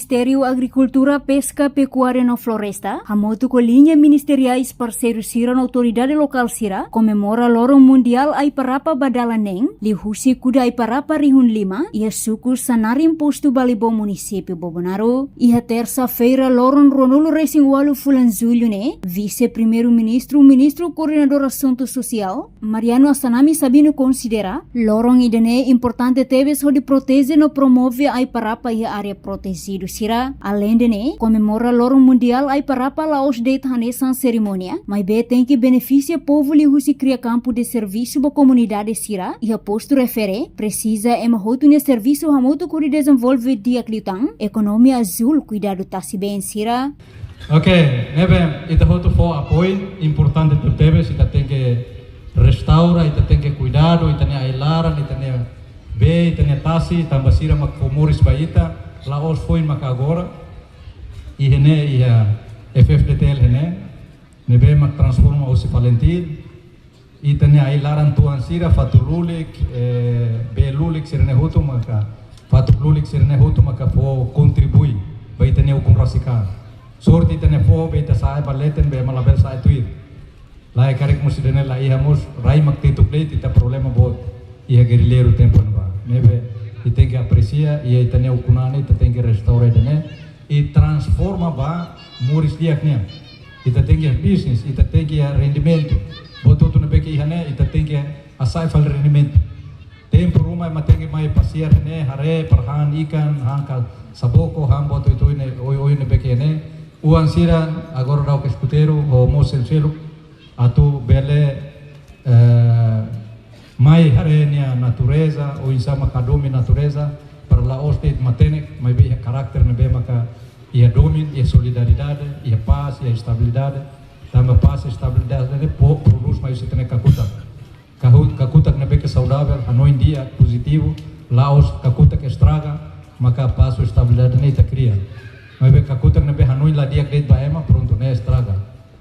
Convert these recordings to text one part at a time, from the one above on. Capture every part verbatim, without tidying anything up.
Ministériu Agrikultura, Peska, Pekuária no Floresta, hamutuk ho liña ministeriais, parseiru sira no autoridade lokál sira, komemora Loron Mundiál Ai-Parapa ba dala neen, liuhusi kuda Ai-Parapa rihun lima, iha suku Sanarin, postu Balibó, munisípiu Bobonaro. Iha tersa-feira, loron ruanulu resin ualu fulan Jullu ne'e, Vise-Primeiru-Ministru, Ministru Koordenadór Asuntu Sosiál, Mariano Assanami Sabino konsidera, loron ida-ne'e importante tebes hodi proteje no promove Ai-Parapa iha área protejidu sira. Aleinde ne'e, komemora Loron Mundiál Ai-Parapa la'ós de'it hanesan serimónia, maibé tenke benefisia povu liuhusi kria kampu de servisu ba komunidade sira, iha postu refere, presiza ema hotu nia servisu hamutuk hodi dezenvolve di'ak liután ekonomia azúl, kuidadu tasi-been sira. Oke, ne'ebé ita hotu fó apoiu, importante tebes, ita tenke restaura, ita tenke kuidadu ita-nia ai-laran, ita-nia bee, ita-nia tasi, tanba sira mak fó moris ba ita, la'ós foin maka agora. Iha ne'e, iha F F D T L iha ne'e, ne'ebé mak transforma husi Falintil, ita-nia ai-laran tuan sira, fatuk lulik, eh, bee lulik sira-ne'e hotu maka, fatuk lulik sira-ne'e hotu maka fó kontribui ba ita-nia ukun rasik an. Sorte ita-nia foho be ita sa'e ba leten be ema labele sa'e tuir. Laiha karik mós ida-ne'e la iha mós, rai mak tetuk de'it, ita problema boot iha gerrilleiru tempu ne'ebá. Ne'ebé ita tenke apresia, iha ita-nia ukun an ne'e ita tenke restaura ida-ne'e, i transforma ba moris di'ak nian. Ita tenke iha bisnis, ita tenke iha rendimentu. Buat hotu ne'ebé ke iha ne'e, ita tenke hasa'e fali rendimentu. Tempu ruma ema tenke mai pasiar ne'e, haree para han ikan, han ka saboko, han buat oioin ne'e, oioin ne'ebé ke ne'e. Oan sira, agora daudaun eskuteiru, ho mós seluk-seluk, atu bele, eh, mai haree nia natureza, oinsá mak hadomi natureza, para la'ós de'it matenek, maibé iha karakter ne'ebé maka iha domin, iha solidariedade, iha pás, iha estabilidade, tanba pás, estabilidade ne'e po-, prodús mai husi ita-nia kakutak. Kahu-, kakutak ne'ebé ke saudavel, hanoin di'ak, pozitivu, la'ós kakutak estraga, maka pás ho estabilidade ne'e ita kria. Maibé kakutak ne'ebé hanoin la di'ak de'it ba ema, prontu ne'e estraga.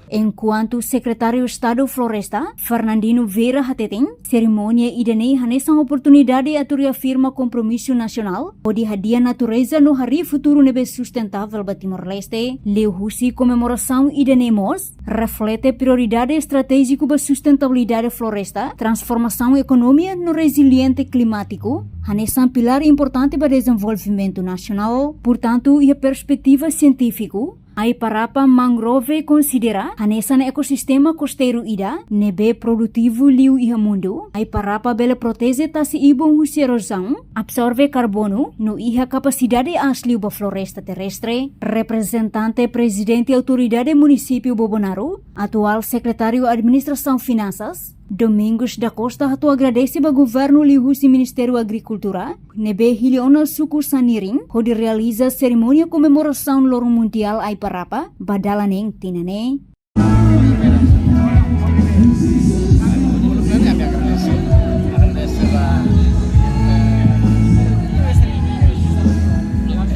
Enkuantu Sekretáriu Estadu Floresta, Fernandino Vieira hateten, serimónia ida-ne'e hanesan oportunidade atu reafirma kompromisu nasionál hodi hadi'a natureza no harii futuru ne'ebé sustentavel ba Timor-Leste. Liuhusi komemorasaun ida-ne'e mós reflete prioridade estratéjiku ba sustentabilidade floresta, transformasaun ekonomia no reziliente klimátiku, hanesan pilár importante ba dezenvolvimentu nasionál. Portantu, iha perspetiva sientífiku, Ai-Parapa mangrove konsidera hanesan ekosistema kosteiru ida ne'ebé produtivu liu iha mundu. Ai-Parapa bele proteje tasi-ibun husi erozaun, absorve karbonu, no iha kapasidade aas liu ba floresta terrestre. Reprezentante Prezidente Autoridade Munisípiu Bobonaro, atuál Sekretáriu Administrasaun Finansas, Domingos da Costa hato'o agradese ba governu liuhusi Ministériu Agrikultura, ne'ebé hili ona suku Sanirin, hodi realiza serimónia komemorasaun Loron Mundiál Ai-Parapa, ba dala neen tinan ne'e. Kami agradese, agradese ba, eh,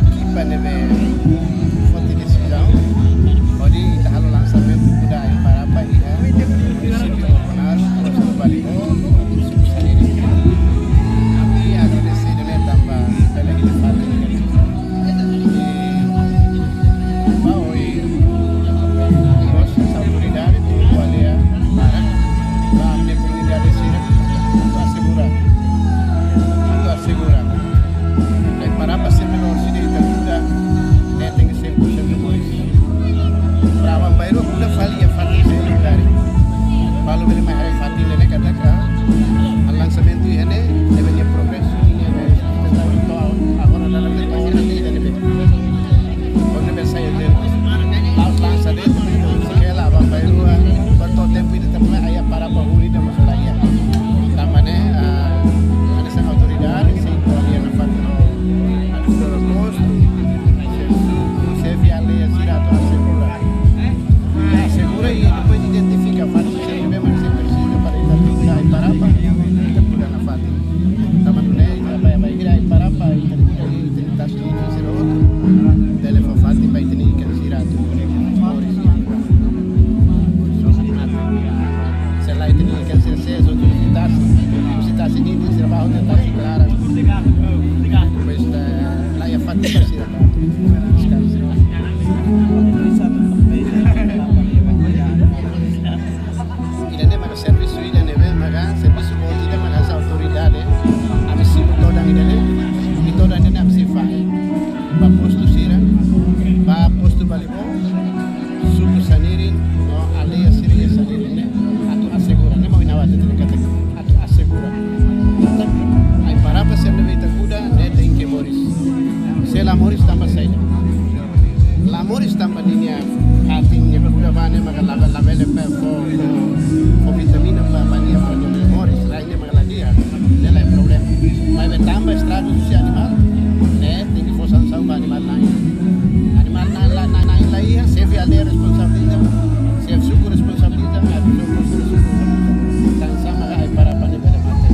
ekipa ne'ebé foti desizaun hodi ita halo lansamentu kuda Ai-Parapa iha munisípiu Bobonaro, postu Balibó, suku Sanirin. Ami agradese ida-ne'e tanba bele ita fali. Ba ohin, bos autoridade, Suku Sanirin no aldeia sira iha Sanirin ne'e atu asegura, ne'e mak ina wate tene katak atu asegura. Katak ai-parapa sira ne'ebé ita kuda ne'e tenke moris. Se la moris tanba saida? La moris tanba ninia fatin nia kuda ba ne'e maka la, labele fó, fó, fó vitamina ba, ba nia para nia moris. Rai ne'e maka la di'ak, ne'e la iha problema. Maibé tanba estragu husi animál, ne'e tenke fó sansaun ba animál na'in. Animál na'in la, na'in, na'in la iha, xefe aldeia responsabiliza, xefe suku responsabiliza, xefe suku responsabiliza. Sansaun maka ai-parapa ne'e bele mate.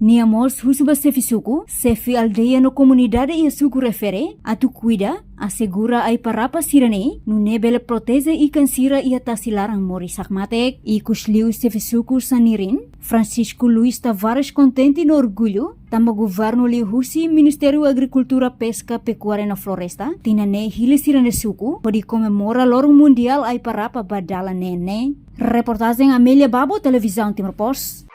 Nia mós husu ba xefe suku, xefe aldeia no komunidade iha suku refere atu kuida, asegura ai-parapa sira-ne'e, nune'e bele proteje ikan sira iha tasi laran moris hakmatek. Ikusliu xefe suku Sanirin, Francisco Luis Tavares, kontente no orgullu tanba governu liuhusi Ministériu Agrikultura, Peska, Pekuária no Floresta tinan ne'e hili sira-nia suku hodi komemora Loron Mundiál Ai-parapa ba dalan neen ne'e. Reportajen Amelia Babo, Televizaun Timor Post.